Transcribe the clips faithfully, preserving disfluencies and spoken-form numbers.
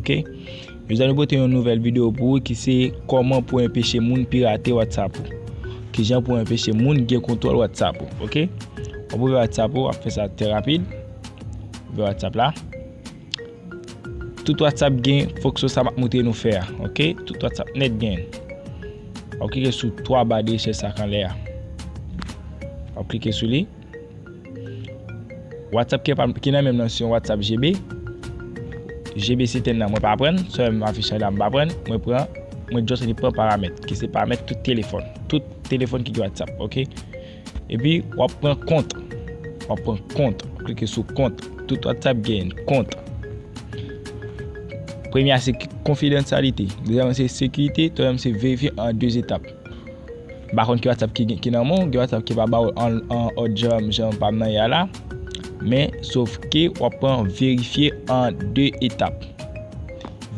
Ok? Jodi a nou pote yon nouvèl videyo pou ou ki se kòman pou enpeche moun pirate WhatsApp ou. Kijan pou enpeche moun gen kontwòl WhatsApp ou. Ok? W ap ouvè WhatsApp ou, w ap fè sa trè rapid. Ouvè WhatsApp la. Tout WhatsApp gen fonksyon sa m ap montre nou fè a. Ok? Tout WhatsApp nèt gen. W ap klike sou twa ba de rechèch sa k anlè a. W ap klike sou li. WhatsApp ki, pa, ki nan menm nan se yon WhatsApp G B. G B se tèn nan, mwen pa pran, sa m afiche la, m pa pran, mwen pran, mwen just li pran paramèt, ki se paramèt tout telefòn. Tout telefòn ki gen WhatsApp, ok? Epi, w ap pran kont. W ap pran kont. W ap klike sou kont. Tout WhatsApp gen kont. Premye a se konfidansyalite. Dezyèm se sekirite. Twazyèm se verifye an de etap. M pa konn ki WhatsApp ki, ki nan men w, gen WhatsApp ki pa ba w an, an òd jan, jan pa m nan ye a la. Men, sof ke w ap pran verifye an de etap.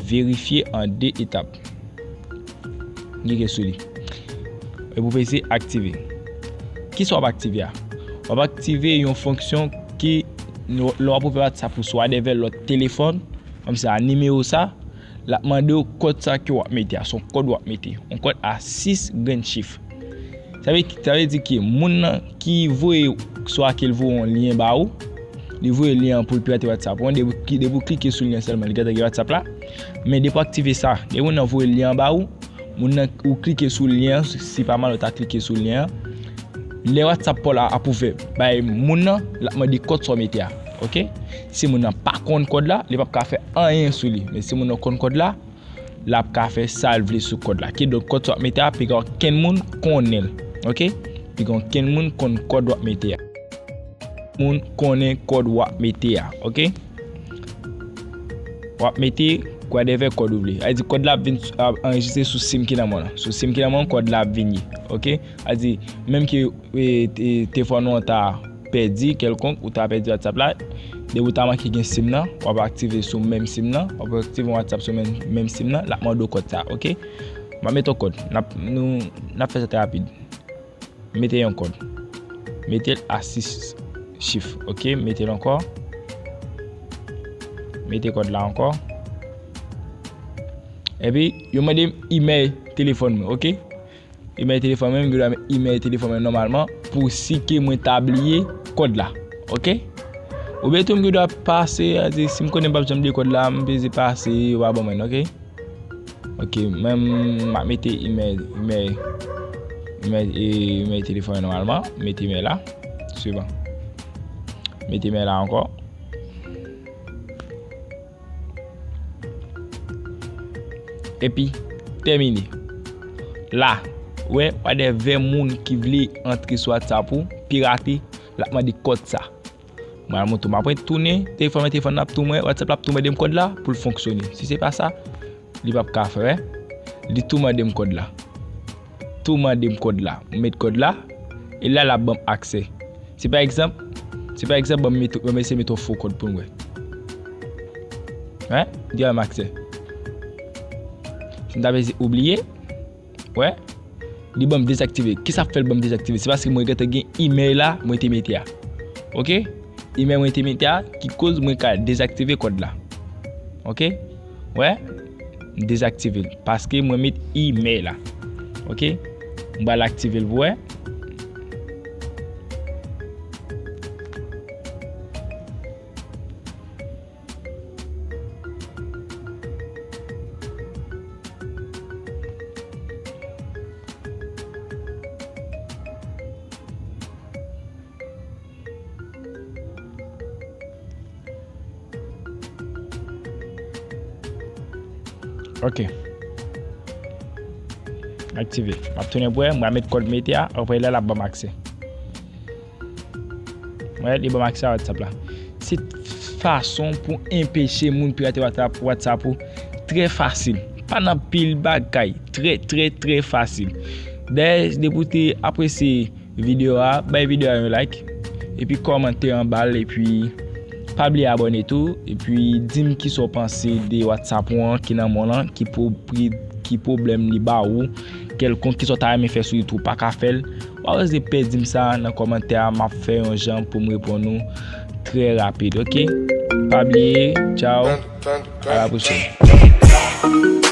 Verifye an de etap. Klike sou li. Epi w peze aktive. Kisa w ap aktive a? W ap aktive yon fonksyon ki, lè w ap ouvè WhatsApp ou swa devè lòt telefòn, kòmsi a nimewo sa, l ap mande w kòd sa ke w ap mete a. Se yon kòd w ap mete. Yon kòd a sis grenn chif. Sa vle, sa vle di ke moun nan ki voye, swa ke l voye yon lyen ba ou, li voye lyen an pou l pirate WhatsApp ou, depi w kli-, depi w klike sou lyen sèlman, li gentan gen WhatsApp la. Men depi w aktive sa, depi moun nan voye lyen an ba ou, moun nan ou klike sou lyen an, si pa mal ou ta klike sou lyen an, lè WhatsApp pa w la ap ouvè bay moun nan, l ap mande kòd sa w mete a. Ok? Si moun nan pa konn kòd la, li p ap ka fè anyen sou li. Men si moun nan konn kòd la, l ap ka fè sa l vle sou kòd la. Kidonk, kòd sa w ap mete a, piga okenn moun konnen l. Ok? Piga okenn moun konn kòd w ap mete a. Moun konnen kòd w ap mete a. Ok? W ap mete whatever kòd ou vle. A di kòd la ap vin, ap anrejistre sou sim ki nan men w lan. Sou sim ki nan men w, kòd la ap vin ye. Ok? A di, menm ke, e, te-, telefòn ou an ta pèdi kèlkonk, ou ta pèdi WhatsApp la, depi w ta manke gen sim nan, w ap aktive sou menm sim nan, w ap aktive yon WhatsApp sou menm, menm sim nan, l ap mande w kòd sa, ok? M ap mete yon kòd. N ap, nou, n ap fè sa trè rapid. Mete yon kòd. Mete l a sis chif, ok? Mete l ankò. Mete kòd la ankò. Epi, yo mande m imèl telefòn mwen, ok? Imèl telefòn mwen, m gen dwa imèl telefòn mwen nòmalman pou si ke mwen ta bliye kòd la. Ok? Oubyen tou m gen dwa pase, a di, si m konnen m p ap janm bliye kòd la, m peze pase, yo pa ban mwen, ok? Ok, mwen m ap mete imèl, imèl, imèl, e, imèl telefòn mwen nòmalman, mete imèl la, swivan. Mete imèl la ankò. Epi, tèmine. La, wè, whatever moun ki vle antre sou WhatsApp ou, pirate, l ap mande kòd sa. Mwen al montre w, m ap retounen, telefòn mwen, telefòn nan ap tou mwen, WhatsApp la ap tou mande m kòd la pou l fonksyone. Si se pa sa, li p ap ka fè, wè. Li tou mande m kòd la. Tou mande m kòd la. M met kòd la, e la, l ap ban m aksè. Si pa egzanp, si pa egzanp, ban m met, ban m eseye met yon fo kòd pou n wè. Wen, li ban m aksè. Si m ta peze oubliye, wè, li ban m dezaktive. Kisa k fè l ban m dezaktive? Se paske mwen gentan gen imèl la, mwen te mete a. Ok? Imèl mwen te mete a, ki koz mwen ka dezaktive kòd la. Ok? Wè? M dezaktive l. Paske mwen met imèl la. Ok? M pral aktive l pou wè. Ok. Aktive. M ap tounen pou wè, m pral met kòd mete a, apre la, l ap ban m aksè. Wè, li ban m aksè a WhatsApp la. Se fason pou enpeche moun pirate WhatsApp, WhatsApp ou trè fasil. Pa nan pil bagay. Trè, trè, trè fasil. Dayè, depi w te apresye videyo a, bay videyo a yon like. Epi kòmante anba l, epi pa bliye abòne tou. Epi di m kisa w panse de WhatsApp ou an ki nan men w lan, ki pwo-, ki, ki pwoblèm li ba ou, kèlkonk kisa w ta renmen fè sou li tou, w pa ka fè l. W a oze pè di m sa nan kòmantè a, m ap fè yon jan pou m reponn ou trè rapid, ok? Pa bliye, tchao, a la pwochèn.